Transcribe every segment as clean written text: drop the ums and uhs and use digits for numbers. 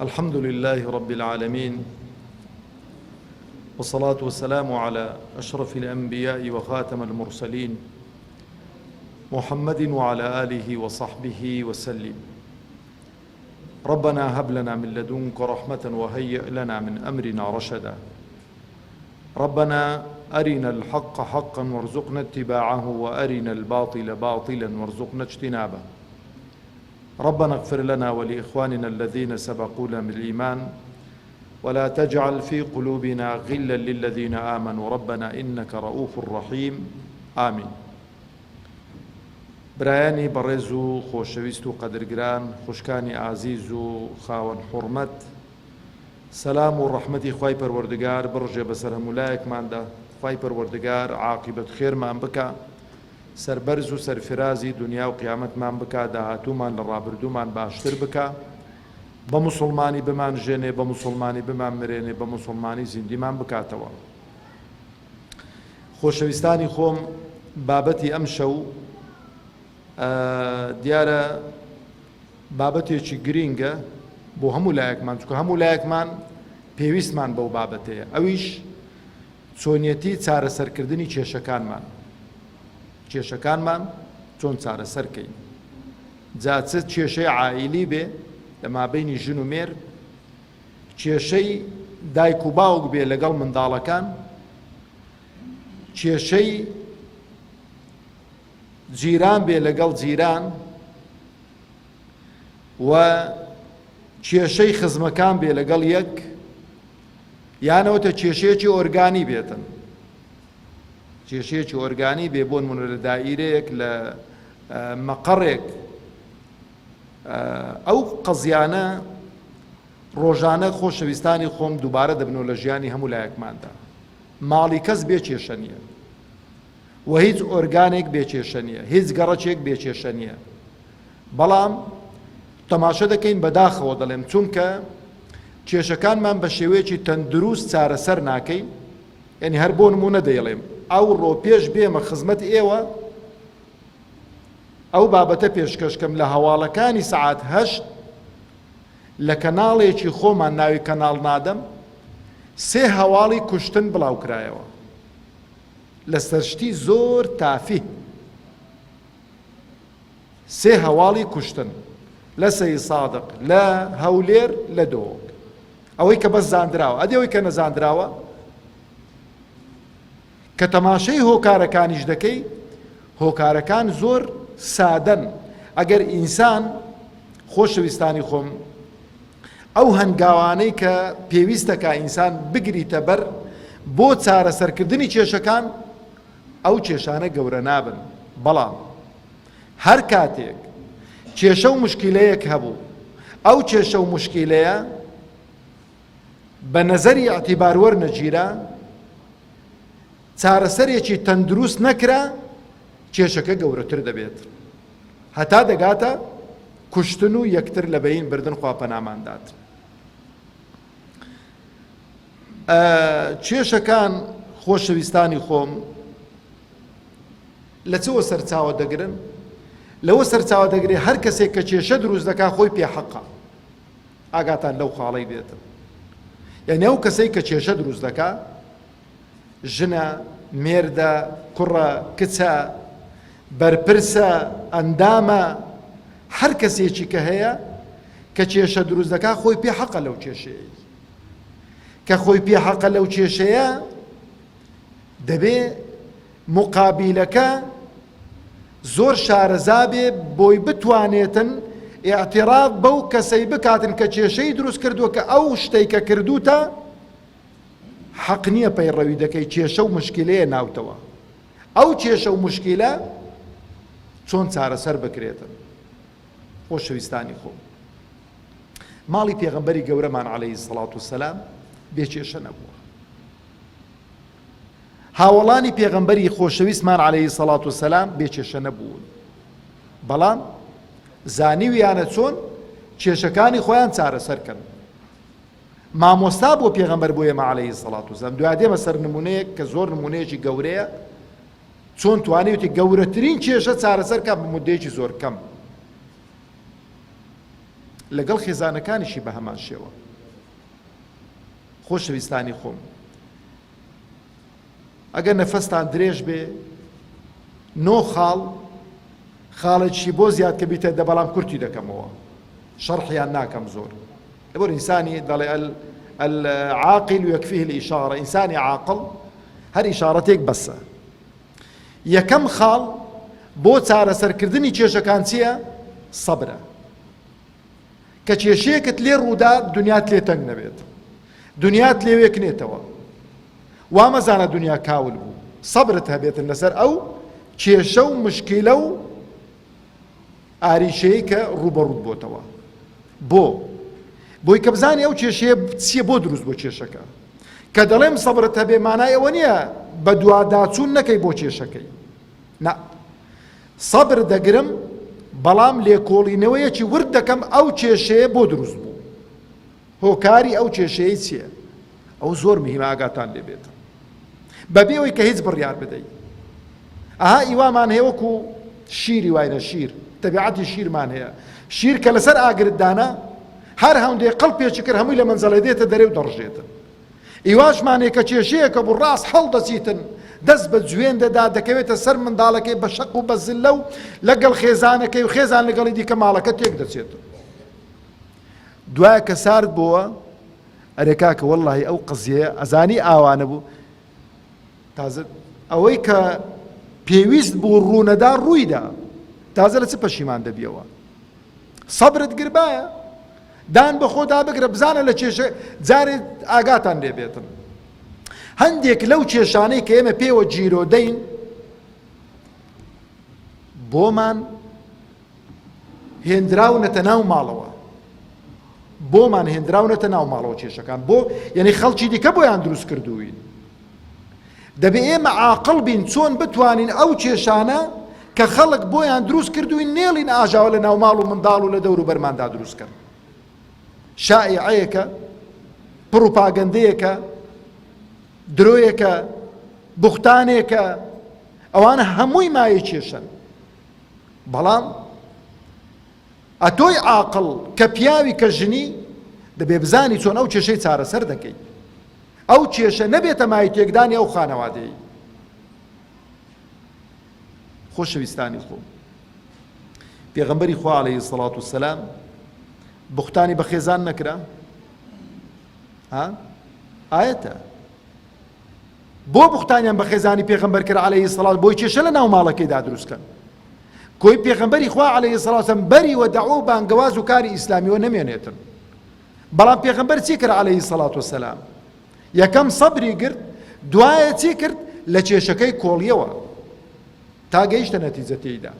الحمد لله رب العالمين والصلاة والسلام على أشرف الأنبياء وخاتم المرسلين محمد وعلى آله وصحبه وسلم ربنا هب لنا من لدنك رحمة وهيئ لنا من أمرنا رشدا ربنا أرنا الحق حقا وارزقنا اتباعه وأرنا الباطل باطلا وارزقنا اجتنابه ربنا اغفر لنا ولإخواننا الذين سبقونا بالإيمان ولا تجعل في قلوبنا غلا للذين آمنوا ربنا إنك رؤوف رحيم آمين برایانی بەڕێز و خۆشەویست و قەدرگران، خوشکانی ئازیز و خاوەن حوڕمەت، سەلام و ڕەحمەتی خوای پەروەردگار بڕژێ بەسەر هەموو لایەکماندا، خوای پەروەردگار عاقیبەت خێرمان بکا، سەربەرز و سەرفرازی دونیا و قیامەتمان بکا، داهاتوومان لە ڕابردوومان باشتر بکا، بە موسوڵمانی بمانژێنێ، بە موسوڵمانی بمانمرێنێ، بە موسوڵمانی زیندیمان بکاتەوە. خۆشەویستانی خۆم بابەتی ئەمشەو دیارە بابەتێکی گرینگە بۆ هەموو لایەکمان چونکە هەموو لایەکمان پێویستمان بەو بابەتەیە ئەویش چۆنیەتی چارەسەرکردنی کێشەکانمان کێشەکانمان چۆن چارەسەرکەین جا چ کێشەی عائیلی بێ لە مابینی ژن و مێر کێشەی دایک و باوک بێ لەگەڵ منداڵەکان، کێشەی جیران بێ لەگەڵ جیران و کێشەی خزمەکان بێ لەگەڵ یەک یانەوەتە کێشەیەکی ئۆرگانی بێتن کێشەیەکی ئۆرگانی بێ بۆن منە لە دائیرەیەک لە مەقەڕێک ئەو قەزیانە ڕۆژانە خۆشەویستانی خۆم دووبارە دەبنەوە لە ژیانی هەموو لایەکماندا. ماڵی کەس بێ کێشە نییە و هیچ ئۆرگانێک بێ کێشە نییە، هیچ گەڕەکێک بێ کێشە نییە. بەڵام تەماشە دەکەین بەداخەوە دەڵێم چونکە کێشەکانمان بە شێوەیەکی تەندروست چارەسەر ناکەین یعنی هەر بۆ نمونە دەیڵێم ئەو ڕۆ پێش بێمە خزمەت ئێوە ئەو بابەتە پێشکەش کەم لە هەواڵەکانی سەعات هەشت لە کەناڵێکی خۆمان ناوی کەناڵ نادەم سێ هەواڵی کوشتن بڵاوکرایەوە لەسەر شتی زۆر تافیه سێ هەواڵی کوشتن لە سەی سادق لە هەولێر لە دۆک ئەوەی کە بەس زاندراوە ئەدی ئەوەی کە نەزاندراوە کە تەماشەی هۆکارەکانیش دەکەی هۆکارەکان زۆر سادەن ئەگەر ئینسان خۆشەویستانی خۆم ئەو هەنگاوانەی کە پێویستەکە ئینسان بگریتە بەر بۆ چارەسەرکردنی کێشەکان ئەو کێشانە گەورە نابن بەڵام هەر کاتێک کێشە و مشکلەیەک هەبوو ئەو کێشە و مشکلەیە بە نەزەری ئیعتیبار وەرنەگیرا، چارەسەرێکی تەندروست نەکرا، کێشەکە گەورەتر دەبێت هەتا دەگاتە کوشتن و یەکتر لە بەین بردن خوا پەنامان دات. کێشەکان خۆشەویستانی خۆم لە چەوە سەرچاوە دەگرن؟ لەوە سەرچاوە دەگرێت هەر کەسێک کە کێشە دروست دەکا خۆی پێحەقە ئاگاتان لەو خاڵەی بێتن یعنی ئەو کەسەی کە کێشە دروست دەکا ژنە مێردە کوڕە کچە بەرپرسە ئەندامە هەر کەسێکی کە هەیە کە کێشە دروست دەکا خۆی پێ حەقە لەو کێشەیە کە خۆی پێ حەقە لەو کێشەیە دەبێ موقابیلەکە زۆر شارەزا بێ بۆی بتوانێتن ئیعتراف بەو کەسەی بکاتن کە کێشەی دروست کردووە کە ئەو شتەی کە کردوتە حەق نییە پەیڕەوی دەکەی کێشە و مشکلەیە ناوتەوە ئەو کێشە و مشکلە چۆن چارەسەر بکرێتن خۆشەویستانی خۆم ماڵی پێغەمبەری گەورەمان عەلەیهی سەڵات وسەلام بێ کێشە نەبووە هاوەڵانی پێغەمبەری خۆشەویستمان عەلەیهی سەڵات وسەلام بێ کێشە نەبوون بەڵام زانیویانە چۆن کێشەکانی خۆیان چارەسەر کەن مامۆستا بۆ پێغەمبەر بۆ ئێمە عەلەیهی سەڵات وسەلام دوای دێمە سەر نمونەیەک کە زۆر نمونەیەکی گەورەیە چۆن توانیوتی گەورەترین کێشە چارەسەر کە بە مدەیەکی زۆر کەم. لەگەڵ خێزانەکانیشی بە هەمان شێوە. خۆشەویستانی خۆم ئەگەر نەفەستان درێژ بێ نۆ خاڵ خاڵێکی بۆ زیاد کە بیتە دە بەڵام کورتی دەکەمەوە شەرحیان ناکەم زۆر لەبەر ئینسانی دەڵێ العاقل يكفيه الإشارة ئینسانی عاقڵ هەر ئیشارەتێک بەسە یەکەم خاڵ بۆ چارەسەرکردنی کێشەکان چییە؟ سەبرە. کە کێشەیەکت لێ ڕوودا دنیات لێ تەنگ نەبێت. دنیات لێ وێکنێتەوە. وا مەزانە دنیا کاول بوو. سەبرت هەبێتن لەسەر ئەو کێشە و مشکیلە و ئاریشەیە کە ڕووبەڕووت بۆتەوە. بۆ؟ بۆی کە بزانی ئەو کێشەیە چییە بۆ دروست بۆ کێشەکە. کە دەڵێم سەبرت هەبێ مانای ئەوە نییە بەدواداچوون نەکەی بۆ کێشەکەی. نا. سەبر دەگرم بەڵام لێکۆڵینەوەیەکی ورد دەکەم ئەو کێشەیە بۆ دروست بوو. هۆکاری ئەو کێشەیە چییە؟ ئەو زۆر مهمە ئاگاتان لێ بێت. بەبێ ئەوەی کە هیچ بڕیار بدەی. ئەها ئیوامان هەیە وەکو شیری واینە شیر، تەبیعەتی شیرمان هەیە. شیر کە لەسەر ئاگرت دانا هەر هەندێ قڵپێکی کرد هەمووی لە مەنزەڵێ دێتە دەرێ و دەڕژێتن. ئیواشمان هەیە کە کێشەیەکە بوو ڕاست هەڵدەچیتن دەست بە جوێن دەدا دەکەوێتە سەر منداڵەکەی بە شەق و بە زلە و لەگەڵ خێزانەکەی و خێزان لەگەڵی دیکە ماڵەکە تێک دەچێت. دوایە کە سارد بۆوە ئەرێ کاکە وەڵڵاهی ئەو قزیەیە ئەزانی ئاوانە بوو تازە ئەوەی کە پێویست بوو ڕوونەدا ڕوویدا تازە لە چ پەشیمان دەبیەوە سەبرت گربایە دان بە خۆدا بگرە بزانە لە کێشە جارێ ئاگاتان لێ بێتن هەندێک لەو کێشانەی کە ئێمە پێوە گیرۆدەین بۆمان هێندراونەتە ناو ماڵەوە بۆمان هێندراونەتە ناو ماڵەوە کێشەکان بۆ یعنی خەڵکی دیکە بۆیان دروست کردووین دەبێ ئێمە عاقڵ بین چۆن بتوانین ئەو کێشانە کە خەڵک بۆیان دروست کردوین نێڵین ئاژاوە لە ناو ماڵ و منداڵ و لە دەور و بەرماندا دروست کەن شائعەیەکە پڕوپاگەندەیەکە درۆیەکە بوختانێکە ئەوانە هەمووی مایە کێشەن بەڵام ئەتۆی عاقڵ کە پیاوی کە ژنی دەبێ بزانی چۆن ئەو کێشەی چارەسەر دەکەی ئەو کێشە نەبێتە مای تێکدانی ئەو خانەوادەیە خۆشەویستانی خۆم پێغەمبەری خوا عەلەیهی سەڵات و سەلام بوختانی بە خێزان نەکرا ها ئاەتە بۆ بوختانیان بە خێزانی پێغەمبەر کرد عەلەیهی سەڵات بۆی کێشە لە ناو ماڵەکەیدا دروست کەن کۆی پێغەمبەری خوا عەلەیهی سەڵات وسلام بەری وە دەعوە و بانگەواز و کاری ئیسلامیەوە نەمێنێتن بەڵام پێغەمبەر چی کرد عەلەیهی سەڵات وسلام یەکەم سەبری گرت دوایە چی کرد لە کێشەکەی کۆڵیەوە تا گەیشتە نەتیجە تێیدا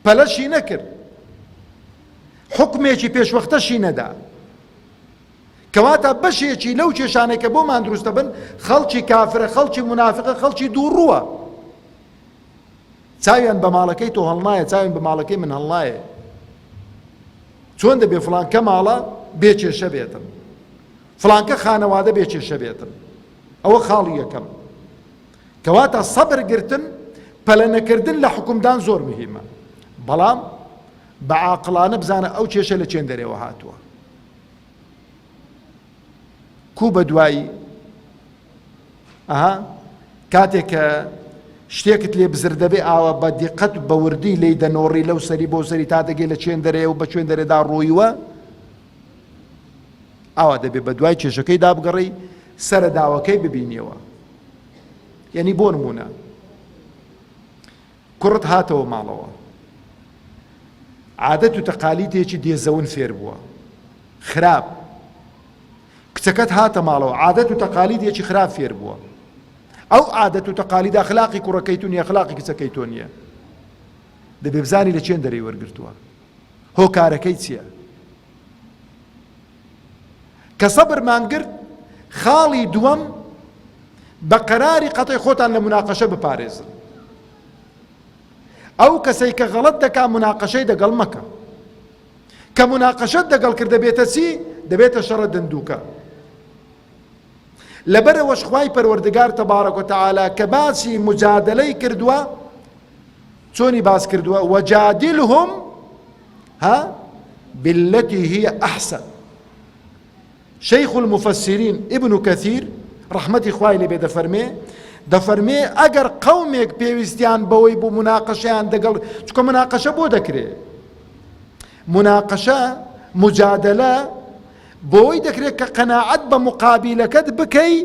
پەلەشی نەکرد حکمێکی پێشوەختەشی نەدا کەواتە بەشێکی لەو کێشانەی کە بۆمان دروست دەبن خەڵکی کافرە خەڵکی مونافقە خەڵکی دووڕووە چاویان بە ماڵەکەی تۆ هەڵنایە چاویان بە ماڵەکەی من هەڵنایە چۆن دەبێ فڵانکە ماڵە بێ کێشە بێتن فڵانکە خانەوادە بێ کێشە بێتن ئەوە خاڵی یەکەم کەواتە سەبر گرتن پەلە نەکردن لە حکومدان زۆر مهمە بەڵام بە عاقڵانە بزانە ئەو کێشە لە چێن دەرێوە هاتووە کو بە دوایی ئەها کاتێک کە شتێکت لێ بزر دەبێ ئاوە بە دیقەت بە وردی لی دەنۆڕی لەو سەری بۆ سەری تا دەگەی لە چێن دەرێ و بە کوێن دەرێدا ڕۆیوە ئاوا دەبێ بە دوای کێشەکەی دابگەڕی سەرە داوەکەی ببینیەوە یعنی بۆ نمونە کوڕت هاتەوە ماڵەوە عادەت و تەقالیدێکی دێزەون فێر بووە خراپ کچەکەت هاتە ماڵەوە عادەت و تەقالیدێکی خراپ فێر بووە ئەو عادەت و تەقالیدا خلاقی کوڕەکەی تو نیە خلاقی کچەکەی تۆ نییە دەبێ بزانی لە چێن دەرەی وەرگتووە هۆکارەکەی چییە کە سەبرمان گرت خاڵی دووەم بە قەراری قەتەی خۆتان لە مناقەشە بپارێزن ئەو کەسەی کە غەڵەت دەکا مناقەشەی دەگەڵ مەکە کە مناقەشەت دەگەڵ کرد دەبێتە چی دەبێتە شەڕە دندوکە لەبەرەوەش خوای پەروەردگار تبارک و تعالی کە باسی مجادلەی کردووە چۆنی باس کردووە وجادلهم ها؟ بالتي هي احسن. شیخ المفسرین ابن کثیر ڕەحمەتی خوای لێ بێ دەفەرمێ دەفەرمێ ئەگەر قەومێک پێویستیان بەوەی بوو مناقەشەیان دەگەڵ چکە مناقەشە بۆ دەکرێ مناقەشە مجادلە بۆی دەکرێت کە قەناعەت بە مقابلەکەت بکەی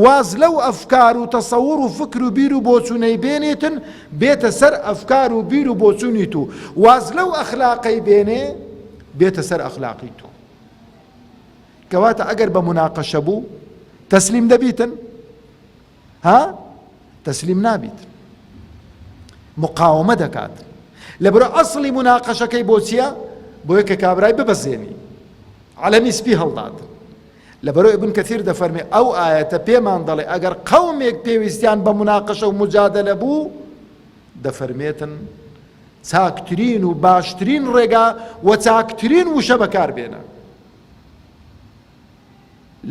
واز لەو ئەفکار و تەسەور و فکر و بیر و بۆچوونەی بێنێتن بێتە سەر ئەفکار و بیر و بۆچوونی تو واز لەو ئەخلاقەی بێنێ بێتە سەر ئەخلاقی تو کەواتە ئەگەر بە مناقەشە بوو تەسلیم دەبیتن ها تەسلیم نابیت مقاومە دەکات لەبەرە ئەسڵی مناقەشەکەی بۆ چییە بۆیە کە کابرای ببەزێنی عەلەمی سپی هەڵدات لەبەرەوە ابن کەثیر دەفەرمێ ئەو ئاەتە پێمان دەڵێ ئەگەر قەومێک پێویستیان بە مناقەشە و مجادلە بوو دەفەرمێتن چاکترین و باشترین ڕێگا و چاکترین وشە بەکار بێنە.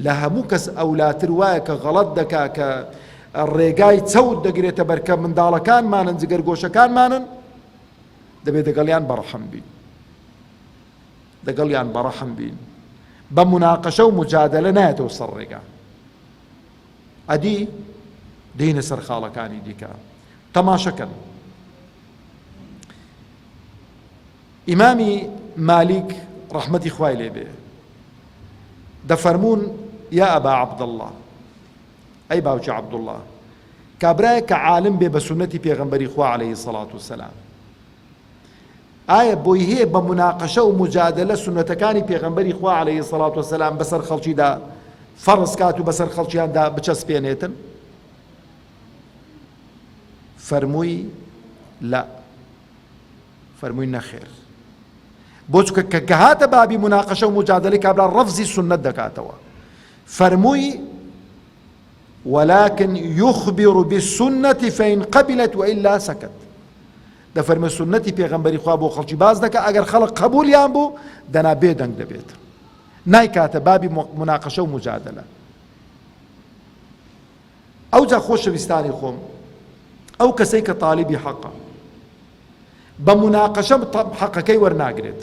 لە هەموو کەس ئەولاتر وایە کە غەڵەت دەکا کە ڕێگای چەوت دەگرێتە بەر کە منداڵەکانمانن جگەرگۆشەکانمانن دەبێت دەگەڵیان بەڕەحم بین دەگەڵیان بەڕەحم بین بە مناقەشە و مجادلە نایەتەوە سەر ڕێگا ئەدی دێینە سەر خاڵەکانی دیکە تەماشەکەن ئیمامی مالیک ڕەحمەتی خوای لێ بێ دەفەرموون یا ئەبا عەبدەڵڵا ئەی باوکی عەبدوڵڵا کابرایە کە عالم بێ بە سوننەتی پێغەمبەری خوا عەلەیهی سەڵات و سەلام ئایا بۆی هەیە بە مناقەشە و مجادلە سوننەتەکانی پێغەمبەری خوا عەلەیهی سەڵات و سەلام بەسەر خەڵکیدا فەرز کات و بەسەر خەڵکیاندا بچەسپێنێتن فەرمووی لا فەرمووی نەخێر بۆ چکە کە گەهاتە بابی مناقەشە و مجادلەی کابرا ڕەفزی سنت دەکاتەوە فەرمووی ولكن يخبر بالسنة فإن قبلت وإلا سكت دەفەرمێ سنەتی پێغەمبەری خوا بۆ خەڵکی باس دەکا ئەگەر خەڵک قەبولیان بوو دەنا بێ دەنگ دەبێت نایکاتە بابی مناقەشە و مجادلە ئەوجا خۆشەویستانی خۆم ئەو کەسەی کە تالیبی حەقە بە مناقەشە حەقەکەی وەرناگرێت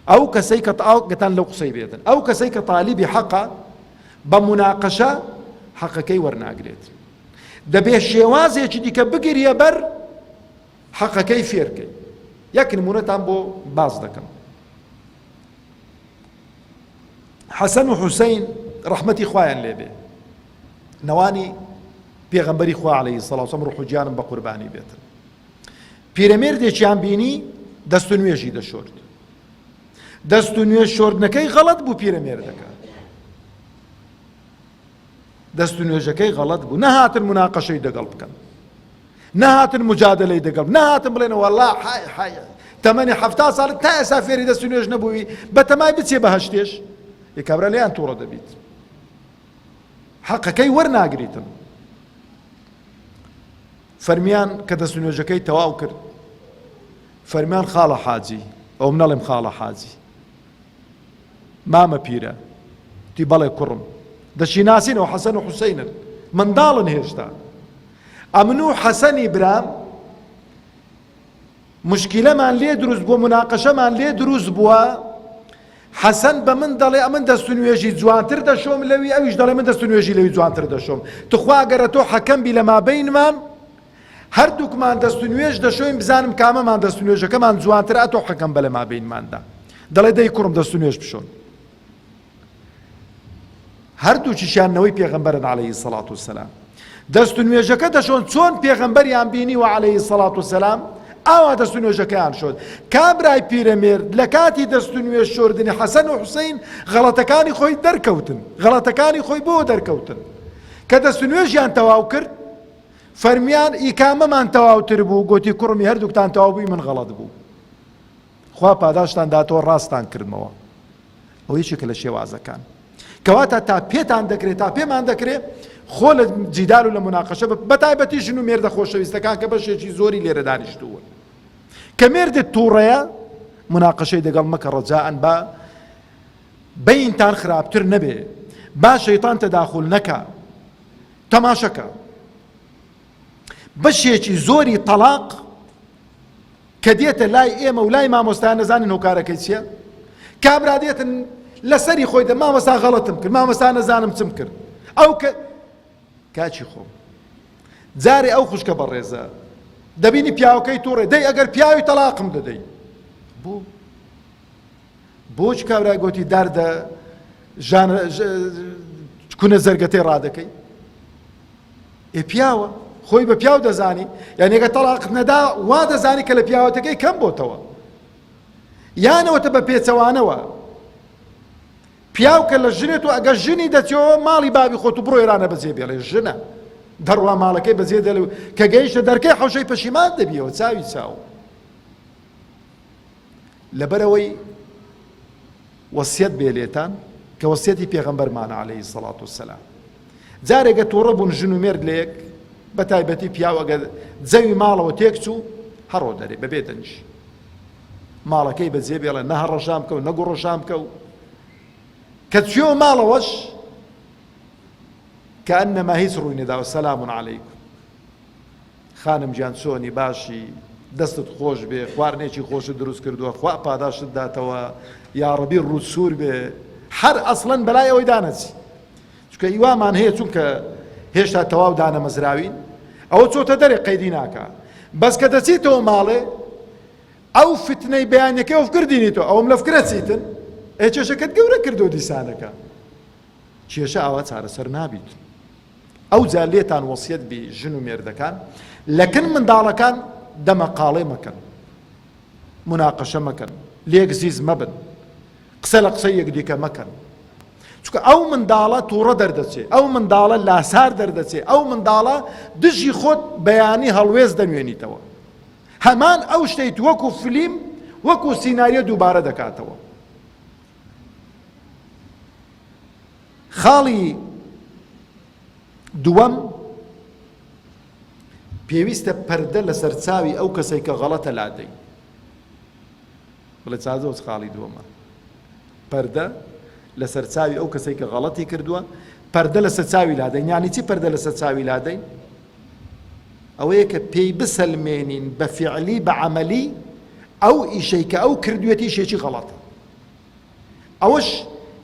ئەو کەسەی کە ئاوگەتان لەو قسەی بێتن ئەو کەسەی کە تالیبی حەقە بە مناقەشە حەقەکەی وەرناگرێت دەبێ شێوازێکی دیکە بگریە بەر حەقەکەی فێرکەی یەک نمونەتان بۆ باس دەکەم حەسەن و حوسین ڕەحمەتی خوایان لێبێ نەوانی پێغەمبەری خوا عەلەیهی سەڵاو سەم ڕوح و گیانم بە قوربانی بێتن پیرەمێردێکیان بینی دەست و نوێژی دەشۆرد دەست و نوێژ شۆردنەکەی غەڵەت بوو پیرەمێردەکە دەست و نوێژەکەی غەڵەت بوو نەهاتن مناقەشەی دەگەڵ بکەن نەهاتن مجادلەی دەگەڵ نەهاتن بڵێن وەڵا حای حای تەمەنی حەفتا ساڵ تا ئێستا فێری دەست و نوێژ نەبووی بەتەمای بچێ بەهەشتێش ێ کابرا لێیان تووڕە دەبیت حەقەکەی وەرناگریتن فەرمیان کە دەست و نوێژەکەی تەواو کرد فەرمیان خاڵە حاجی ئەوم نەڵێم خاڵە حاجی مامە پیرە وتی بەڵێ کوڕم دەشیناسینەوە حەسەن و حوسەینن منداڵن هێشتا ئەمن و حەسەنی برام مشکلەمان لێ دروست بووە مناقەشەمان لێ دروست بووە حەسەن بە من دەڵێ ئەمن دەست و نوێژی جوانتر دەشۆم لەوی ئەویش دەڵێ من دەست و نوێژی لەوی جوانتر دەشۆم تخوا گەرە تۆ حەکەم بی لە مابینمان هەردووکمان دەست و نوێژ دەشۆین بزانم کامەمان دەست و نوێژەکەمان جوانترە ئەتۆ حەکەم بە لە مابەینماندا دەڵێ دەی کوڕم دەست و نوێژ بشۆن هەردووکیشیان نەوەی پێغەمبەرن عەلەیهی سەڵات و سەلام دەست و نوێژەکە دەشۆن چۆن پێغەمبەریان بینیوە عەلەیهی سەڵات و سەلام ئاوا دەست و نوێژەکەیان شۆرد کابرای پیرەمێرد لە کاتی دەست و نوێژ شۆردنی حەسەن و حوسەین غەڵەتەکانی خۆی دەرکەوتن غەڵەتەکانی خۆی بۆ دەرکەوتن کە دەست و نوێژیان تەواو کرد فەرمیان ئی کامەمان تەواوتر بوو؟ گۆتی کوڕم ئی هەردووکتان تەواو بوو ئی من غەڵەت بوو. خوا پاداشتان داتەوە ڕاستتان کردمەوە. ئەوە یەکێکە لە شێوازەکان. کەواتە تا پێتان دەکرێت تا پێمان دەکرێت خۆ لە جیدال و لە مناقەشە بە تایبەتی ژن و مێردە خۆشەویستەکان کە بەشێکی زۆری لێرە دانیشتوون کە مێردت تووڕەیە مناقەشەی دەگەڵ مەکە ڕەجائەن با بینتان خراپتر نەبێ با شەیتان تەداخول نەکا تەماشەکە بەشێکی زۆری تەلاق. کە دێتە لای ئێمە و لای مامۆستا نەزانین هۆکارەکەی چییە؟ کابرا دێتن لەسەری خۆی دە مامۆستا غەڵەتم کرد مامۆستا نەزانم چم کرد ئەو کە کاچی خۆم جارێ ئەو خوشکە بەڕێزە دەبینی پیاوەکەی توڕێ دەی ئەگەر پیاوی تەلاقم دەدەی بۆ بۆچ کابرای گۆتی داردە ژان کونە زەرگەتەی ڕادەکەی ئێ پیاوە خۆی بە پیاو دەزانی یعنی ئەگەر تەڵاقت نەدا وا دەزانی کە لە پیاوەتەکەی کەم بۆتەوە یانەوەتە بە پێچەوانەوە پیاو کە لە ژنێت و ئەگەر ژنی دەچەوە ماڵی بابی خۆت و بڕۆ ئێرانە بەجێ بێڵێ ژنە دەڕوا ماڵەکەی بەجێ دەڵێ و کە گەیشتە دەرکەی حەوشەی پەشیمان دەبیەوە چاوی چاو لەبەرئەوەی وەسیەت بێ لێتان کە وەسیەتی پێغەمبەرمانە عەلەیهی سەڵات وسەلام جارێک گە توڕە بوون ژن و مێرد لە یەک بە تایبەتی پیاو ئەگەر جەوی ماڵەوە تێک چوو هەڕۆ دەرێ بەبێ دەنگی ماڵەکەی بەجێ بێڵێ نە هەڕەشان بکە و نە گوڕەشان بکە و کە چیەوە ماڵەوەش کە ئەنەما هیچ ڕووی نەداوە سەلام عەلەیکم خانم گیان چۆنی باشی دەستت خۆش بێ خواردنێکی خۆشت دروست کردووە خوا پاداشتت داتەوە یاڕەبی ڕووت سوور بێ هەر ئەسڵەن بەلای ئەوەی دانەچی چونکە ئیوامان هەیە چونکە هێشتا تەواو دانەمەزراوین ئەوە چۆتە دەرێ قەیدی ناکا بەس کە دەچیتەوە ماڵێ ئەو فتنەی بەیانەکەی ئەو فکر دینیتەوە ئەوم لە فکرە چیتن ئێ کێشەکەت گەورە کردو دیسانەکە کێشە ئاوا چارەسەر نابیت ئەوجا لێتان وەسیەت بی ژن و مێردەکان لەکن منداڵەکان دەمە قاڵێ مەکەن مناقەشە مەکەن لێک زیز مەبن قسە لە قسەی یەکدیکە مەکەن چونکە ئەو منداڵە تووڕە دەردەچێ ئەو منداڵە لاسار دەردەچێ ئەو منداڵە دژی خۆت بەیانی هەڵوێست دەنوێنیتەوە هەمان ئەو شتیت وەکو فلیم وەکو سیناریۆ دووبارە دەکاتەوە خاڵی دووەم، پێویستە پەردە لەسەر چاوی ئەو کەسەی کە غەڵەتە لادەین. بڵێ چازۆ خاڵی دووەمە. پەردە لەسەر چاوی ئەو کەسەی کە غەڵەتی کردووە پەردە لەسەر چاوی لادەین یانی چی پەردە لەسەر چاوی لادەین ئەوەیە کە پێی بسەلمێنین بە فعلی بە عملی ئەو ئیشەی کە ئەو کردوێتی شێکی غەڵەتە ئەوەش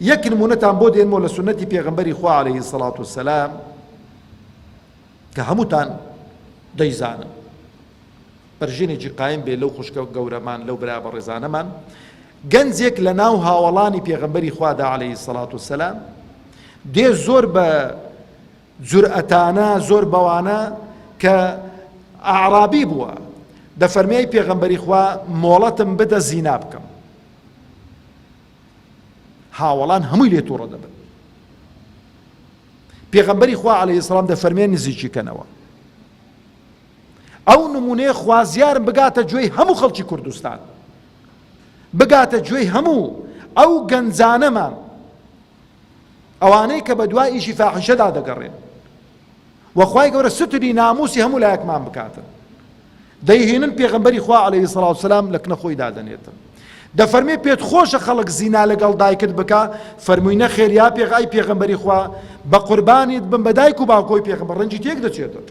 یەک نمونەتان بۆ دێنمەوە لە سوننەتی پێغەمبەری خوا عەلەیهی سەڵات وسەلام کە هەمووتان دەیزانن بەرژینێکی قایم بێ لەو خوشکە گەورەمان لەو برا بەڕێزانەمان گەنجێک لە ناو هاوەڵانی پێغەمبەری خوادا عەلەیهی سەڵات وسەلام دێ زۆر بە جورئەتانە زۆر بەوانە کە ئەعرابی بووە دەفەرمیای پێغەمبەری خوا مۆڵەتم بدە زینا بکەم هاوەڵان هەمووی لێ تووڕە دەبن پێغەمبەری خوا عەلەیهی سەلام دەفەرمێ نزیکی کەنەوە ئەو نمونەیە خوازیارم بگاتە گوێی هەموو خەڵکی کوردستان بگاتە گوێی هەموو ئەو گەنجانەمان ئەوانەی کە بە دوای ئیشی فاحیشەدا دەگەڕێن وە خوای گەورە ستری ناموسی هەموو لایەکمان بکاتن دەیهێنن پێغەمبەری خوا عەلەیهی سەڵات وسەلام لە کنە خۆی دادەنێتن دەفەرمێ پێت خۆشە خەڵک زینا لەگەڵ دایکت بکا فەرمووی نەخێر یا پێغای پێغەمبەری خوا بە قوربانیت بم بە دایک و باوکۆی پێغەمبەر ڕەنجی تێک دەچێتن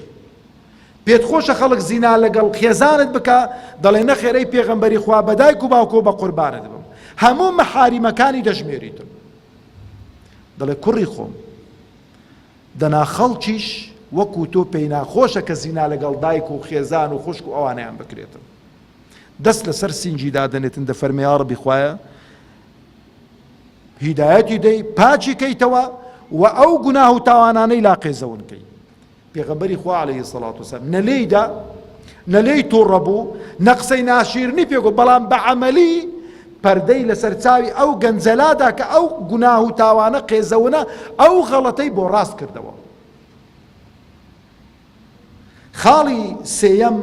پێت خۆشە خەڵک زینا لەگەڵ خێزانت بکا دەڵێ نەخێرەی پێغەمبەری خوا بە دایک و باوکۆ بە قوربانت بم هەموو مەحاریمەکانی دەژمێریتن دەڵێ کوڕی خۆم دەنا خەڵکیش وەکو تۆ پێی ناخۆشە کە زینا لەگەڵ دایک و خێزان و خوشک و ئەوانەیان بکرێتن. دەست لەسەر سینگی دادەنێتن دەفەرمێ یاڕەبی خوایە هیدایەتی دەی پاکی کەیتەوە و ئەو گوناه و تاوانانەی لا قێزەون کەی. پێغەمبەری خوا عەلەیهی سەڵات وسلام نە لێی دا نە لێی تووڕە بوو نە قسەی ناشیرنی پێ گوت بەڵام بە عەمەلی پەردەی لەسەر چاوی ئەو گەنجە لادا کە ئەو گوناه و تاوانە قێزەونە ئەو غەڵەتەی بۆ ڕاست کردەوە خاڵی سێیەم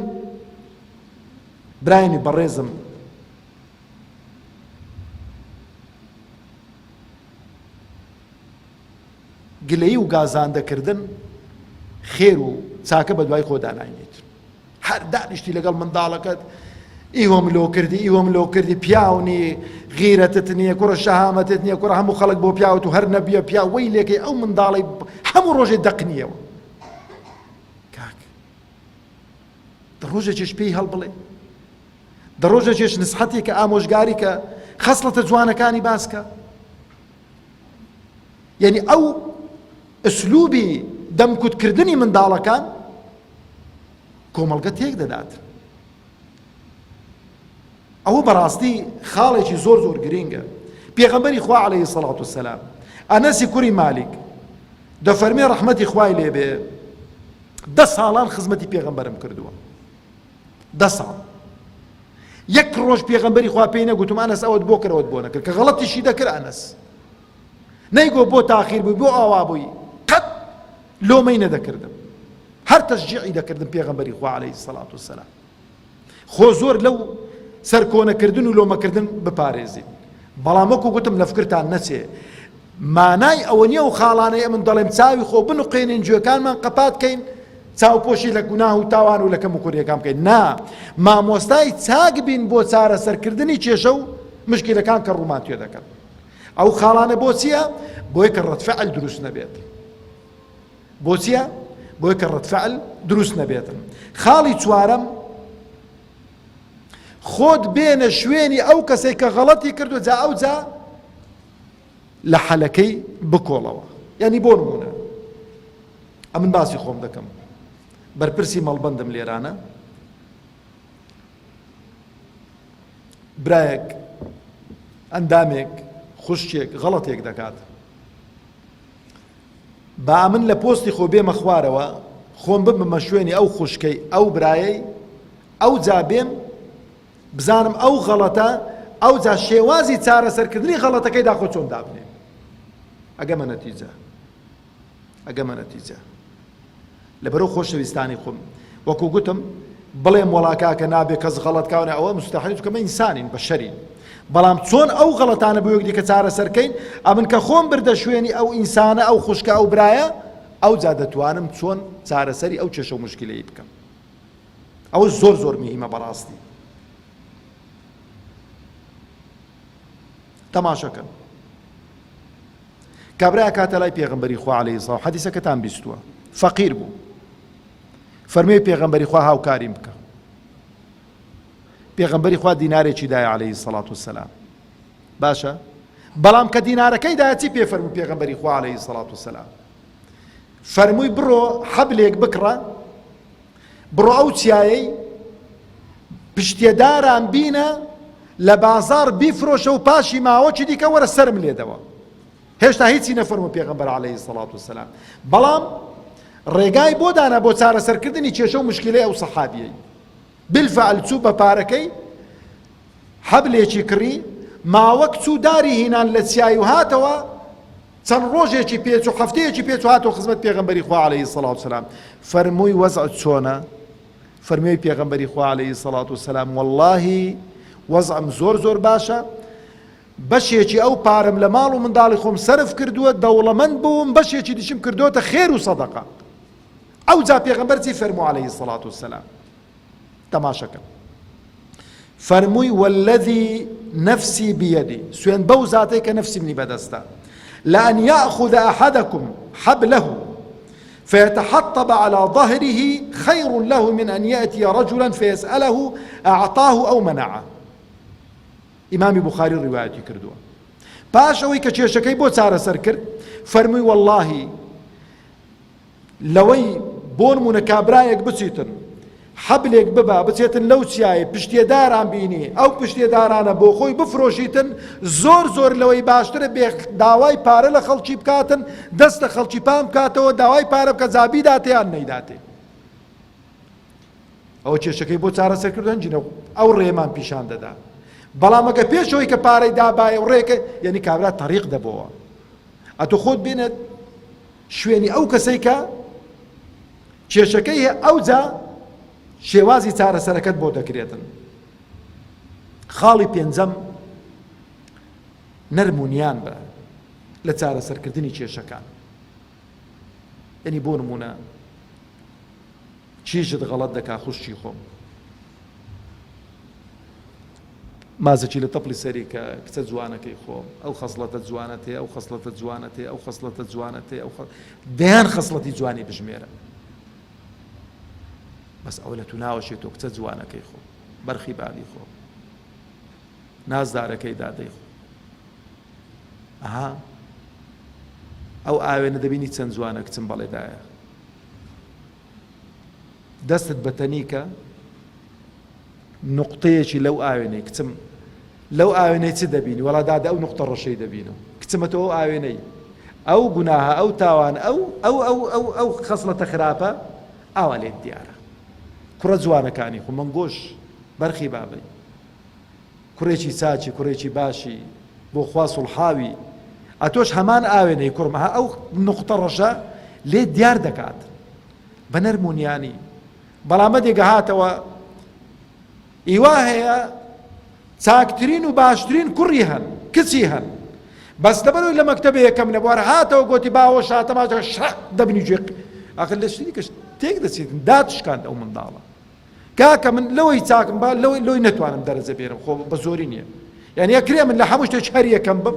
برایانی بەڕێزم گلەیی و گازاندە کردن خێر و چاکە بە دوای خۆدا ناینێت هەر دانیشتی لەگەڵ منداڵەکەت ئیوەم لۆ کردی ئیوەم لۆ کردی پیاونی غیرەتت نییە کوڕە شەهامەتت نییە کوڕە هەموو خەڵک بۆ پیاوت و هەر نەبیە پیا وەی لێکەی ئەو منداڵی هەموو ڕۆژێ دەقنیەوە کاک ڕۆژێکیش پێی هەڵبڵێ. دە ڕۆژێکیش نسحەتی کە ئامۆژگاری کە خەسڵەتە جوانەکانی باس کە. یعنی ئەو ئسلوبی دەمکوتکردنی منداڵەکان کۆمەڵگە تێک دەدات. ئەوە بەڕاستی خاڵێکی زۆر زۆر گرینگە. پێغەمبەری خوا عەلەیهی سەڵات وسەلام ئەنەسی کوڕی مالیک دەفەرمێ ڕەحمەتی خوای لێبێ دە ساڵان خزمەتی پێغەمبەرم کردووە دە ساڵ یەک ڕۆژ پێغەمبەری خوا پێی نەگوتم ئەنەس ئەوەت بۆ کرد ئەوەت بۆ نەکرد کە غەڵەتیشی دەکرد ئەنەس نەیگۆ بۆ تاخیر بووی بۆ ئاوا بووی قەت لۆمەی نەدەکردم هەر تەشجیعی دەکردم پێغەمبەری خوا عەلەیهی سەڵات وسەلام خۆ زۆر لەو سەرکۆنەکردن و لۆمەکردن بپارێزین بەڵام وەکو گوتم لە فکرتان نەچێ مانای ئەوە نییە و خاڵانەی ئەمن دەڵێم چاوی خۆ بنوقێنین گوێکانمان قەپات کەین چاوپۆشی لە گوناه و تاوان و لە کەم و کوریەکان بکەین نا مامۆستای چاک بین بۆ چارەسەرکردنی کێشە و مشکلەکان کە ڕوومان توێ دەکەن ئەو خاڵانە بۆ چییە بۆیە کە ڕەتفعل دروست نەبێت بۆ چییە بۆیە کە ڕەتفعل دروست نەبێتن خاڵی چوارەم خۆت بێنە شوێنی ئەو کەسێک کە غەڵەتی کردو جا ئەو جا لە حەلەکەی بکۆڵەوە یعنی بۆ نمونە ئەمن باسی خۆم دەکەم بەرپرسی مەڵبەندم لێرانە برایەک ئەندامێک خوشکێک غەڵەتێک دەکات با من لە پۆستی خۆ بێمە خوارەوە خۆم ببمە شوێنی ئەو خوشکەی ئەو برایەی ئەو جا بێم بزانم ئەو غەڵەتە ئەوجا شێوازی چارەسەرکردنی غەڵەتەکەی داخۆ چۆن دابنێم ئەگەمە نەتیجە ئەگەمە نەتیجە لەبەرو خۆشەویستانی خۆم وەکو گوتم بڵێم وەڵا کاکە نابێ کەس غەڵەت کاونە ئەوە مستحیل چونکە مە ئینسانین بەشەرین بەڵام چۆن ئەو غەڵەتانە بۆ یەک دیکە چارەسەرکەین ئەمن کە خۆم بردە شوێنی ئەو ئینسانە ئەو خوشکە ئەو برایە ئەوجا دەتوانم چۆن چارەسەری ئەو کێشە و مشکلەی بکەم ئەوە زۆر زۆر مهمە بەڕاستی تەماشەکەن کابرا کاتە لای پێغەمبەری خوا عەلەیهی سڵاو حەدیسەکەتان بیستووە فەقیر بوو فەرمووی پێغەمبەری خوا هاوکاریم بکە پێغەمبەری خوا دینارێکی دایە عەلەیهی سەڵات وسەلام باشە بەڵام کە دینارەکەی دایە چی پێ فەرموو پێغەمبەری خوا عەلەیهی سەڵات وسەلام فەرمووی بڕۆ حەبلێک بکڕە بڕۆ ئەو چیایەی پشتێداران بینە لە بازاڕ بیفرۆشە و پاشی ماوەکی دیکە وەرە سەرم لێدەوە. هێشتا هیچی نەفەرموو پێغەمبەر عەلەیهی سەڵات وسەلام بەڵام ڕێگای بۆ دانا بۆ چارەسەرکردنی کێشە و مشکلەی ئەو سەحابیەی بالفعل چوو بە پارەکەی حەبلێکی کڕی ماوەک چوو داری هینان لە چیای و هاتەوە چەند ڕۆژێکی پێچوو هەفتەیەکی پێچوو هاتەوە خزمەت پێغەمبەری خوا عەلەیهی سەڵات وسەلام فەرمووی وەزعت چۆنە فەرمووی پێغەمبەری خوا عەلەیهی سەڵات وسەلام وەڵڵاهی وەزعم زۆر زۆر باشە بەشێکی ئەو پارەم لە ماڵ و منداڵی خۆم سەرف کردووە دەوڵەمەند بووم بەشێکی دیشم کردۆتە خێر و سەدەقە ئەوجا پێغەمبەر چی فەرموو عەلەیهی سەڵات وسەلام تەماشەکە فەرمووی والذی نفسی بیدی سوێن بەو زاتەی کە نفسی منی بەدەستە لأن يأخذ أحدكم حبله فيتحطب على ظهره خير له من أن يأتي رجلا فيسأله أعطاه أو منعه ئیمامی بوخاری ڕیوایەتی کردووە پاش ئەوەی کە کێشەکەی بۆ چارەسەر کرد فەرمووی وەڵڵاهی لەوەی بۆنمونە کابرایەک بچیتن حەبلێک ببا بچێتن لەو چیایە پشتێداران بینی ئەو پشتێدارانە بۆ خۆی بفرۆشیتن زۆر زۆر لەوەی باشترە بێ داوای پارە لە خەڵکی بکاتن دەست لە خەڵکی پان بکاتەوە داوای پارە بکە جا بیداتێ یان نەیداتێ ئەوە کێشەکەی بۆ چارەسەر کردو هەنجینە ئەو ڕێمان پیشان دەدا بەڵام ئەگە پێشەوەی کە پارەی دابایە و ڕێکە یعنی کابرا تەریق دەبەوە ئەتۆ خۆت بێنێت شوێنی ئەو کەسەی کە کێشەکەی هەیە ئەوجا شێوازی چارەسەرەکەت بۆ دەکرێتن خاڵی پێنجەم نەرم و نیان بە لە چارەسەرکردنی کێشەکان یعنی بۆ نمونە چیشت غەڵەت دەکا خوشکی خۆم مازەکی لە تەپڵی سەری کە کچە جوانەکەی خۆم ئەو خەسڵەتە جوانەت هەیە ئەو خەسڵەتە جوانەت هەیە ئەو خەسڵەتە جوانەت هەیە ئەو دەیان خەسڵەتی جوانی بژمێرە بەس ئەوە لە تو ناوەشێت تۆ کچە جوانەکەی خۆم بەرخی بابی خۆم. نازدارەکەی دادەی خۆ ئەها ئەو ئاوێنە دەبینی چەند جوانە کچم بەڵێ دایە دەستت بە تەنیکە نقطەیەکی لەو ئاوێنەی کچم لەو ئاوێنەی چ دەبینی وەڵا دادە ئەو نقطە ڕەشەی دەبینم کچمە تۆ ئەو ئاوێنەی ئەو گوناهە ئەو تاوان ئەو ئەو ئەو ئەو ئەو خەسڵەتە خراپە ئاوا لێت دیارە کوڕە جوانەکانی خۆ مەنگۆش بەرخی بابەی کوڕێکی چاکی کوڕێکی باشی بۆ خوا سوڵحاوی ئەتۆش هەمان ئاوێنەی کوڕم ها ئەو نوقتە ڕەشە لێت دیار دەکات بە نەرم و نیانی بەڵام مەدێگە هاتەوە ئیوا هەیە چاکترین و باشترین کوڕی هەن کچی هەن بەس لەبەرەوەی لە مەکتەبە یەکەم نەبوو هەر هاتەوە گۆتی باوە شاتەماجە شەق دەبنی گوێ ئاخر لە شتێکی کەش تێک دەچێت دات شکاند ئەو منداڵە کاکە من لەوەی چاکم با لەوەی لۆی نەتوانم دەرەجە بێنم خۆ بە زۆری نییە یعنی ئەکرێ من لە هەموو شتێکی هەر یەکەم بم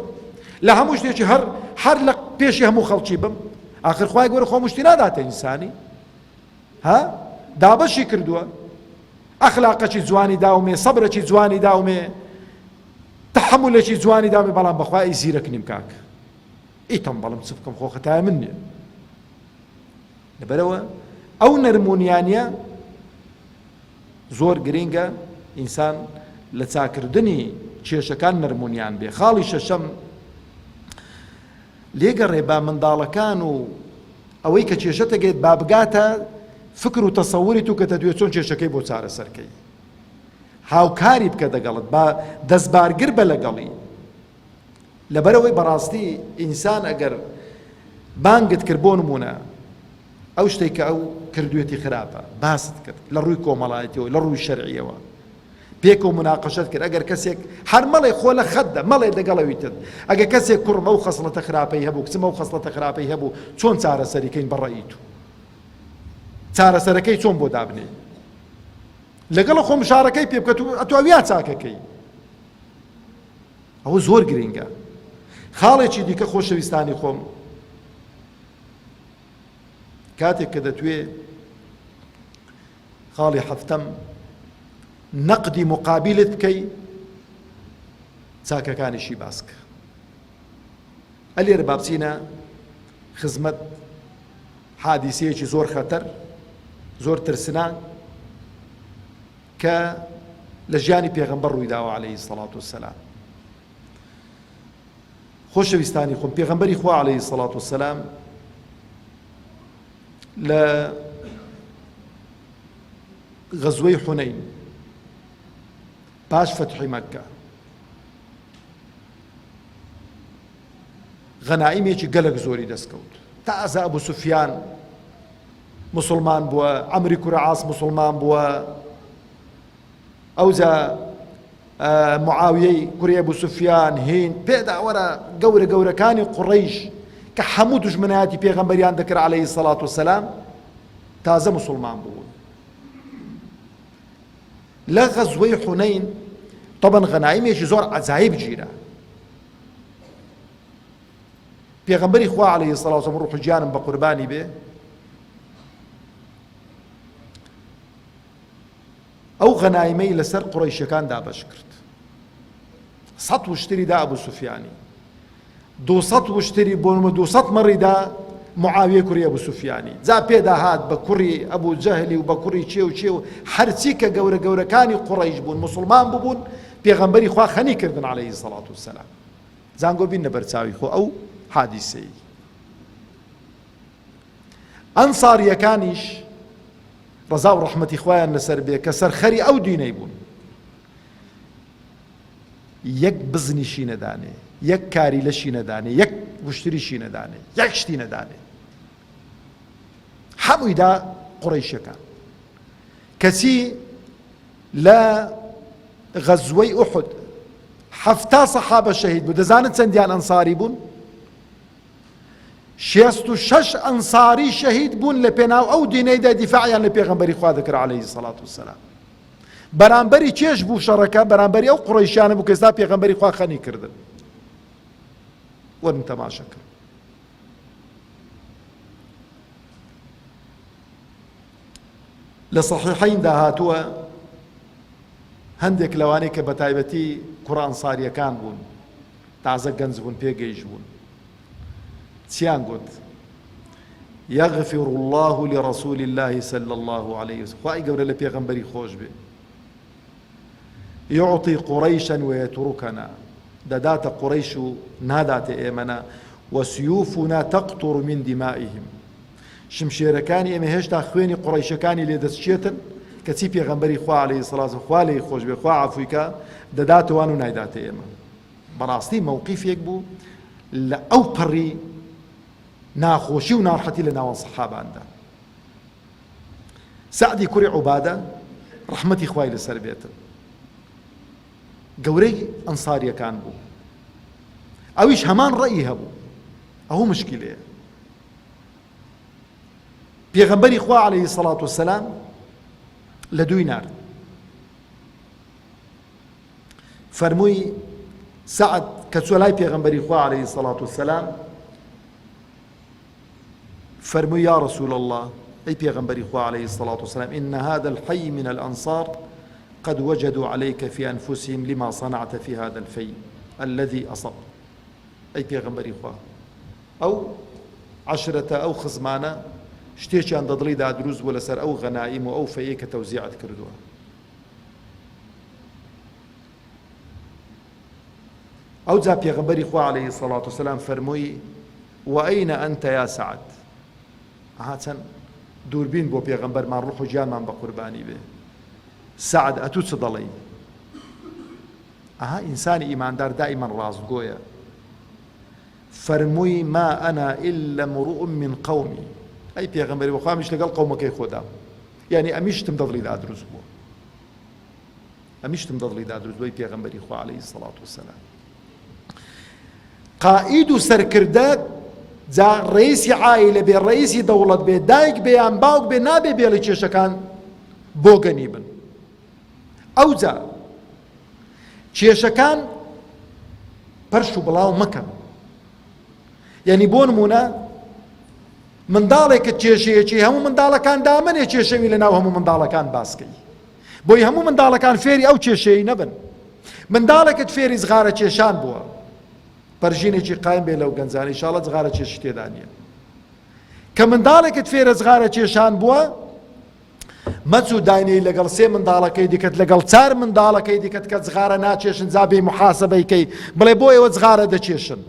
لە هەموو شتێکی هەر هەر لە پێشی هەموو خەڵکی بم ئاخر خوای گەورە خۆ مشتی ناداتە ئینسانی ها دابەشی کردووە ئەخلاقەکی جوانی داومێ سەبرەکی جوانی داومێ تحملێکی جوانی داومێ بەڵام بەخوا ئی زیرەک نیم کاک ئی تەمبەڵم چ بکەم خۆ خەتای من نییە لەبەرئەوە ئەو نەرمونیانیە زۆر گرینگە ئینسان لە چاکردنی کێشەکان نەرمونیان بێ خاڵی شەشەم لێگەڕێ با منداڵەکان و ئەوەی کە کێشە تەگێت با بگاتە فکر و تەسەوری تو کە دەدوێت چۆن کێشەکەی بۆ چارەسەرکەی هاوکاری بکە دەگەڵت با دەستبارگر بە لەگەڵی لەبەرئەوەی بەڕاستی ئینسان ئەگەر بانگت کرد بۆ نمونە ئەو شتێک کە ئەو کردوێتی خراپە باست کرد لە ڕووی کۆمەڵایەتیەوە لە ڕووی شەرعیەوە پێکەوە مناقەشەت کرد ئەگەر کەسێک هەر مەڵێ خۆ لە خەتدە مەڵێ دەگەڵەوی تر ئەگەر کەسێک کوڕم ئەو خەسڵەتە خراپەی هەبوو کچم ئەو خەسڵەتە خراپەی هەبوو چۆن چارەسەریکەین بە ڕەئی تو چارەسەرەکەی چۆن بۆ دابنێ لەگەڵ خۆ مشارەکەی پێ بکەت و ئەتۆ ئەویا چاکەکەی ئەوە زۆر گرینگە. خاڵێکی دیکە خۆشەویستانی خۆم کاتێک کە دەتوێ خاڵی هەفتەم نەقدی مقابلت بکەی چاکەکانیشی باسکە ئەلێرە بابچینە خزمەت حادیسەیەکی زۆر خەتەر زۆر ترسناک کە لە ژیانی پێغەمبەر ڕوویداوە عەلەیهی سەڵات وسەلام. خۆشەویستانی خۆم پێغەمبەری خوا عەلەیهی سەڵات وسەلام لە غەزوەی حونەین پاش فەتحی مەککە غەنائیمێکی گەلک زۆری دەستکەوت تازە ئەبوو سوفیان موسڵمان بووە، عەمری کوڕی عاس موسڵمان بووە، ئەوجا معاویەی کوڕی ئەبو سوفیان، هیند، پێدا وەرە گەورە گەورەکانی قوڕەیش کە هەموو دوژمنایەتی پێغەمبەریان دەکرد عەلەیهی سەڵات وسەلام تازە موسڵمان بوون. لە غەزوەی حونەین طبعا غەنایمێکی زۆر عەجایب گیرا. پێغەمبەری خوا عەلەیهی سڵاو وسلام ڕوح و گیانم بە قوربانی بێ ئەو غەنایمەی لەسەر قوڕەیشەکان دابەش کرد سەد وشتری دا ئەبوو سوفیانی دوسەد وشتری بۆ نمە دوسەد مەڕی دا معاویە کوڕی ئەبوو سوفیانی جا پێدا هات بە کوڕی ئەبوو جەهلی و بە کوڕی چێ و چێ و هەرچی کە گەورە گەورەکانی قوڕەیش بوون موسڵمان ببوون پێغەمبەری خوا خەنی کردن عەلەیهی سەڵات وسەلام زانگۆ بینە بەرچاوی خۆ ئەو حادیسەی ئەنساریەکانیش ڕەزا و ڕەحمەتی خوایان لەسەر بێ کە سەرخەری ئەو دینەی بوون یەک بزنیشی نەدانێ یەک کاری لەشی نەدانێ یەک وشتریشی نەدانێ یەک شتی نەدانێ هەموویدا قڕیشەکان کەچی لە غەزوەی ئوحد حەفتا سەحابە شەهید بوو دەزانن چەندیان ئەنساری بوون؟ 66 ئەنساری شەهید بوون لە پێناو ئەو دینەیدا دیفاعیان لە پێغەمبەری خوا دەکرد عەلەیهی سەڵات وسەلام بەرامبەری چێش بوو شەڕەکە بەرامبەری ئەو قوڕەیشیانە بوو کە ئێستا پێغەمبەری خوا خەنی کردن وەرن تەماشا کرد لە صحیحیندا هاتووە. هەندێک لەوانەی کە بەتایبەتی کوڕە ئەنساریەکان بوون تازە گەنج بوون پێگەیش بوون چیان گوت یغفر الله لرسول الله صلى الله عليه وسلم خوای گەورە لە پێغەمبەری خۆش بێ یعطی قریشا ویترکنا دەداتە قوڕەیش و ناداتە ئێمەنا وسیوفنا تقطر من دمائهم شمشێرەکانی ئێمە هێشتا خوێنی قوڕەیشەکانی لێ دەچێتن کەچی پێغەمبەری خوا عەلەیهی سڵات خوا لێی خۆش بێ خوا عەفوی کا دەداتە وان و نایداتە ئێمە بەڕاستی مەوقیفێک بوو لە ئەو پەڕی ناخۆشی و ناڕحەتی لە ناوان سەحاباندا سەعدی کوڕی عوبادە ڕەحمەتی خوای لەسەر بێتن گەورەی ئەنساریەکان بوو ئەویش هەمان ڕەئی هەبوو ئەو مشکلەیە پێغەمبەری خوا عەلەیهی سەڵات وسەلام لە دووی نارد فەرمووی سەعد کە چوە لای پێغەمبەری خوا عەلەیهی سەڵات وسەلام فەرمووی یا رسول اللە ئەی پێغەمبەری خوا علیە الصلوة والسلام ان هذا الحی من الانصار قد وجدوا عليك في انفسهم لما صنعت في هذا الفی الذي اصبت ئەی پێغەمبەری خوا ئەو عەشرەتە ئەو خزمانە شتێکیان دەدڵیدا دروست بوو لەسەر ئەو غەنائیم و ئەو فەیەی کە تەوزیعت کردووە ئەوجا پێغەمبەری خوا علیە الصلوة والسلام فەرمووی وأین انت یا سعد ئەها چەند دووربین بۆ پێغەمبەرمان ڕوح و گیانمان بە قوربانی بێ سعد ئەتوو چ دەڵێی ئەها ئینسانی ئیماندار دائیمەن ڕاستگۆیە فەرمووی ما أنا إلا امرؤ من قومي ئەی پێغەمبەری بەخوامیش لەگەڵ قەومەکەی خۆدام یعنی ئەمیشتم دەڵیدا دروست بووە ئەمیشتم دەدڵیدا دروست بووی پێغەمبەری خوا عەلەیهی سەڵات وسەلام قائید و سەرکردە جا ڕئیسی عائلە بێ ڕئیسی دەوڵەت بێ دایک بێ یان باوک بێ نابێ بێڵی کێشەکان بۆگەنی بن ئەوجا کێشەکان پەرش و بڵاو مەکەن یعنی بۆ نمونە منداڵێکت کێشەیەکی هەموو منداڵەکان دامەنێ کێشەوی لەناو هەموو منداڵەکان باسکەی بۆی هەموو منداڵەکان فێری ئەو کێشەی نەبن منداڵێکت فێری جغارە کێشان بووە پەرژینێکی قایم بێ لەو گەنجانە ئیشاڵە جغارە کێشی تێدا نییە کە منداڵێکت فێرە جغارە کێشان بووە مەچوو داینەی لەگەڵ سێ منداڵەکەی دیکەت لەگەڵ چار منداڵەکەی دیکەت کە جغارە ناچێشن جا بێ محاسبەی کەی بڵێ بۆ ئێوە جغارە دەچێشن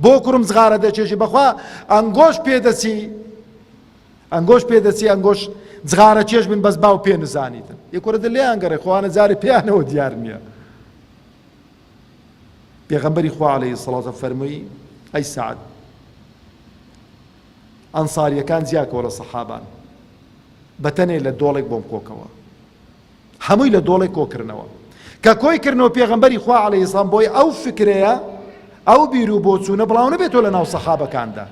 بۆ کوڕم جغارە دەچێشی بەخوا ئەنگۆش پێدەچی ئەنگۆش پێدەچی ئەنگۆش جغارە چێش بن بەس باو پێ نزانیتن یە کوڕە دە لێیان گەڕێ خۆوانە جارێ پێیانەوە دیار نییە پێغەمبەری خوا عەلەیهی سڵات فەرمووی ئەی سعد ئەنساریەکان جیاکەوە لە سەحابان بەتەنێ لە دۆڵێک بۆم کۆکەوە هەمووی لە دۆڵێک کۆکردنەوە کە کۆی کردنەوە پێغەمبەری خوا عەلەیهی سڵام بۆی ئەو فکرەیە ئەو بیر و بۆچوونە بڵاو نەبێتەوە لە ناو سەحابەکاندا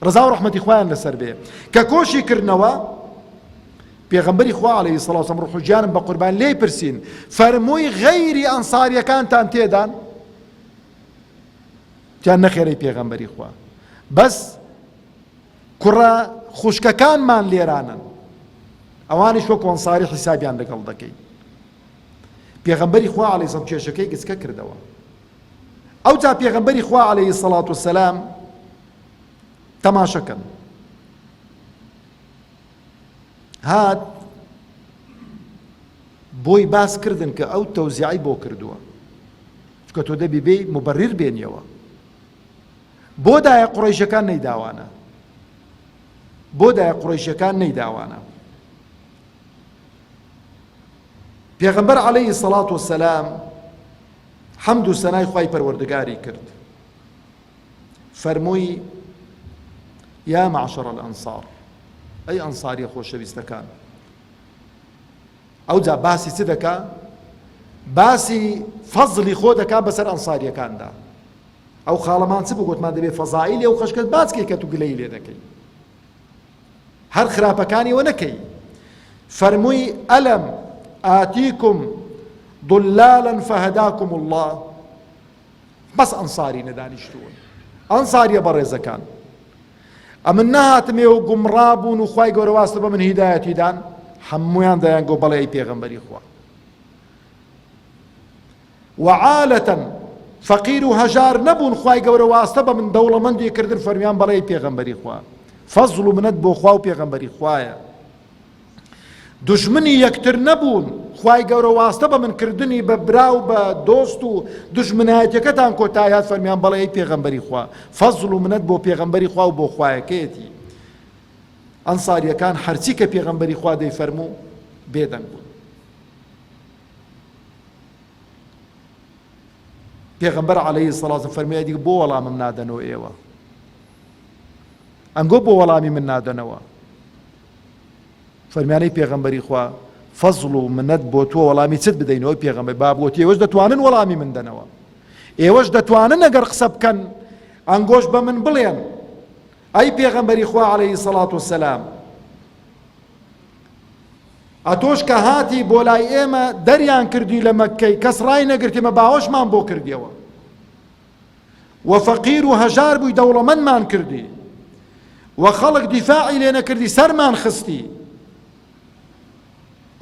ڕەزا و ڕەحمەتی خوایان لەسەر بێ کە کۆشی کردنەوە پێغەمبەری خوا عەلەیهی سڵاو سەم ڕوح و گیانم بە قوربان لێی پرسین فەرمووی غەیری ئەنساریەکانتان تێدان تیان نەخێرەی پێغەمبەری خوا بەس کوڕە خوشکەکانمان لێرانن ئەوانیش وەک ئەنساری حیسابیان لەگەڵ دەکەین پێغەمبەری خوا عەلەیهی سڵام کێشەکەی گچکە کردەوە ئەوجا پێغەمبەری خوا عەلەیهی سەڵات وسەلام تەماشەکەن هات بۆی باس کردن کە ئەو تەوزیعی بۆ کردووە چکە تۆ دەبی بێ مبرر بێنیەوە بۆ دایە قڕیشەکان نەیداوانە بۆ دایە قڕیشەکان نەیداوانە پێغەمبەر عەلەیهی سەڵات وسەلام حەمد و سەنای خوای پەروەردگاری کرد فەرمووی یا معشر الانصار ئەی ئەنصاریە خۆشەویستەکان ئەوجا باسی چ دەکا باسی فەزلی خۆ دەکا بەسەر ئەنصاریەکاندا ئەو خاڵەمان چ بگوتمان دەبێ فەزایلی ئەو خەشکەت باسکەی کە تو گلەی لێ دەکەی هەر خراپەکانیەوە نەکەی فەرمووی ئەلم ئاتیکم ضلالا فهداکم الله بەس ئەنساری نەدانیشتوون ئەنساریە بەڕێزەکان ئەمن نەهاتم ئێوە گومڕا بوون و خوای گەورە واستە بە من هیدایەتی دان هەموویان دەیان گۆ بەڵێ ئەی پێغەمبەری خوا. وعالة فەقیر و هەژار نەبوون خوای گەورە واستە بە من دەوڵەمەندی کردن فەرمیان بەڵێ پێغەمبەری خوا فەزڵ و منەت بۆ خوا و پێغەمبەری خوایە دوژمنی یەکتر نەبوون خوای گەورە واستە بە من کردنی بە برا و بە دۆست و دوژمنایەتەکەتان کۆتایات فەرمیان بەڵێ ئەی پێغەمبەری خوا فەزڵ و منەت بۆ پێغەمبەری خوا و بۆ خوایەکەیەتی ئەنساریەکان هەرچی کە پێغەمبەری خوا دەیفەرموو بێدەنگ بوون پێغەمبەر عەلەیهی سەڵات فەرمی ئەدی بۆ وەڵامم نادەنەوە ئێوە ئەنگۆ بۆ وەڵامی من نادەنەوە فەرمیانەی پێغەمبەری خوا فەزڵ و منەت بۆ تۆ وەڵامی چت بدەینەوە پێغەمبەر با بۆ ئێوەش دەتوانن وەڵامی من دەنەوە ئێوەش دەتوانن ئەگەر قسە بکەن ئەنگۆش بە من بڵێن ئەی پێغەمبەری خوا عەلەیهی سەڵات وسەلام ئەتۆش کە هاتی بۆ لای ئێمە دەریان کردی لە مەککەی کەس ڕای نەگرتی مە باوەشمان بۆ کردیەوە و فەقیر و هەژار بووی دەوڵەمەندمان کردی و خەڵک دیفاعی لێ نەکردی سەرمان خستی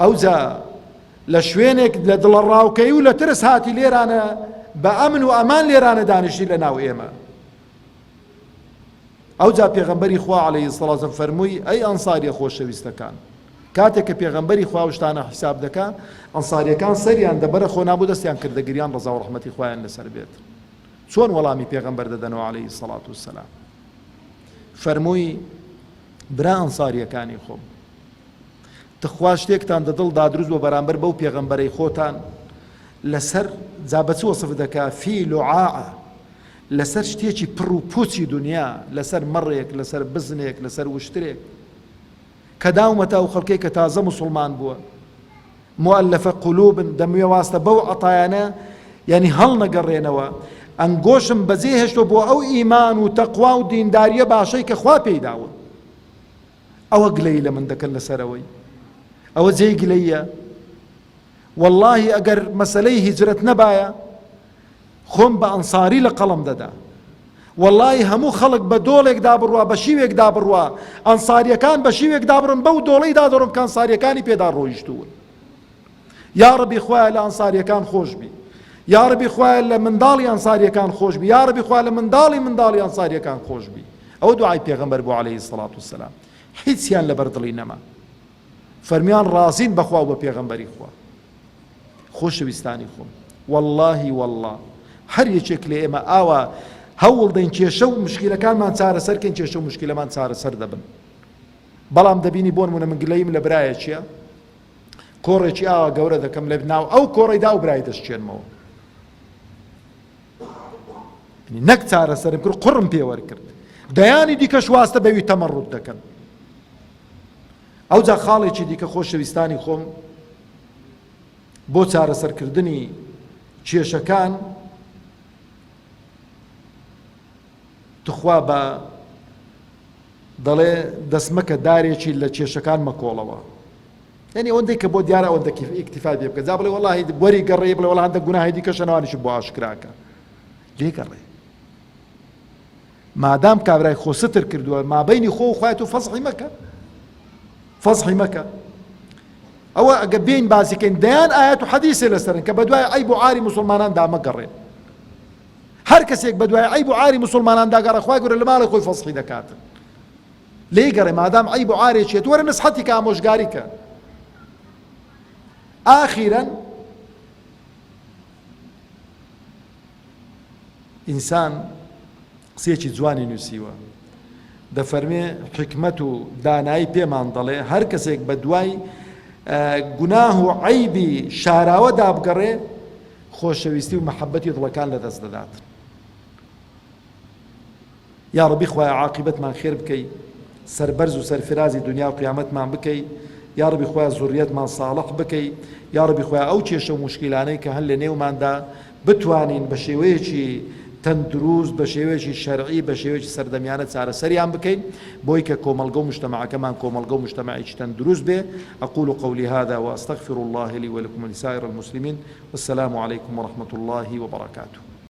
ئەوجا لە شوێنێک لە دڵە ڕاوکەی و لە ترس هاتی لێرانە بە ئەمن و ئەمان لێرانە دانیشتی لە ناو ئێمە ئەوجا پێغەمبەری خوا علیە الصلوة والسلام فەرمووی، ئەی ئەنساریە خۆشەویستەکان، کاتێک کە پێغەمبەری خوا ئەو شتانە حیساب دەکا، ئەنساریەکان سەریان دەبەرە خۆ نابوو دەستیان کردە گریان ڕەزا و ڕەحمەتی خوایان لەسەر بێت. چۆن وەڵامی پێغەمبەر دەدەنەوە علیە الصلوة والسلام؟ فەرمووی، برا ئەنساریەکانی خۆم، تخوا شتێکتان دە دڵدا دروست بۆ بەرامبەر بەو پێغەمبەرەی خۆتان لەسەر جا بە چ وەسف دەکا فی لعاعە لەسەر شتێکی پڕ و پوچی دونیا، لەسەر مەڕێک، لەسەر بزنێک، لەسەر وشترێک، کە داومەتە ئەو خەڵکەی کە تازە موسڵمان بووە، مؤلفە قلوبن، دەموێ واستە بەو عەتایانە یانی هەڵنەگەڕێنەوە، ئەنگۆشم بەجێ هێشتوە بۆ ئەو ئیمان و تەقوا و دینداریە باشەی کە خوا پێی داون. ئەوە گلەیی لە من دەکەن لەسەرەوەی. ئەوە جێی گلەییە؟ وەڵاهی ئەگەر مەسەلەی هیجرەت نەبایە خۆم بە ئەنساری لە قەڵەم دەدا وەڵاهی هەموو خەڵک بە دۆڵێکدا بڕوا بە شیوێکدا بڕوا ئەنساریەکان بە شیوێکدا بڕن بەو دۆڵەیدا دەڕۆم کە ئەنساریەکانی پێدا ڕۆیشتوون یاڕەبی خوایە لە ئەنساریەکان خۆش بی یاڕەبی خوایە لە منداڵی ئەنساریەکان خۆش بی یاڕەبی خوایە لە منداڵی منداڵی ئەنساریەکان خۆش بی ئەوە دوعای پێغەمبەر بوو عەلەیهی سەڵات وسەلام هیچیان لەبەر دڵی نەما فەرمیان ڕازین بەخوا و بە پێغەمبەری خوا خۆشەویستانی خۆم واللهی والله هەر یەکێک لە ئێمە ئاوا هەوڵ دەین کێشە و مشکلەکانمان چارەسەرکەین کێشە و مشکلەمان چارەسەر دەبن بەڵام دەبینی بۆن منە من گلەیم لە برایەکیە کۆڕێکی ئاوا گەورە دەکەم لە ناو ئەو کۆڕیدا و برای دەشکێنمەوە نەک چارەسەرم کرد قڕم پێوەرکرد دەیانی دیکەش واستە بەوی تەمەڕوت دەکەن ئەوجا خاڵێکی دیکە خۆشەویستانی خۆم بۆ چارەسەرکردنی کێشەکان تخوا بە دەڵێ دەستمەکە دارێکی لە کێشەکان مەکۆڵەوە یعنی ئەوەندەی کە بۆ دیارە ئەوەندە ئیکتیفا پێ بکە جا بڵێ وەڵاهی وەری گەڕێ بڵێ وەڵا هەندە گوناهی دیکە شەنەوانیش بۆ ئاشکراکە لێ گەڕێ مادام کابرای خۆ ستر کردووە مابینی خۆ و خوایەت و فەزحی مەکە فەزحی مەکە ئەوە ئەگە بین بازیکەین دەیان ئاەت و حەدیسێ لەسەرن کە بەدوای عیب و عاری مسلمانان دامەگەڕێن هەر کەسێک بەدوای عیب و عاری مسلمانان داگەڕە خوای گەورە لە ماڵی خۆی فەزحی دەکات لێی گەڕێ مادام عیب و عارێکیەت وەرە نسحەتی کە ئامۆژگاری کە ئاخیرەن ئینسان قسەیەکی جوانی نووسیوە دەفەرمێ حکمت و دانایی پێمان دەڵێ هەر کەسێک بە دوای گوناه و عیبی شاراوە دابگەڕێ خۆشەویستی و مەحەبەتی دڵەکان لەدەست دەدات یاڕەبی خوایە عاقیبەتمان خێر بکەی سەربەرز و سەرفرازی دنیا و قیامەتمان بکەی یاڕەبی خوایە زوڕیەتمان ساڵح بکەی یاڕەبی خوایە ئەو کێشە و موشکیلانەی کە هەن لە نێوماندا بتوانین بە شێوەیەکی تەندروست بە شێوەیەکی شەرعی بە شێوەیەکی سەردەمیانە چارەسەریان بکەین بۆی کە کۆمەڵگە و مجتەمەعەکەمان کۆمەڵگە و مجتەمەعێکی تەندروست بێ أقول قولي هذا وأستغفر الله لي ولكم ولسائر المسلمين والسلام عليكم ورحمة الله وبركاته.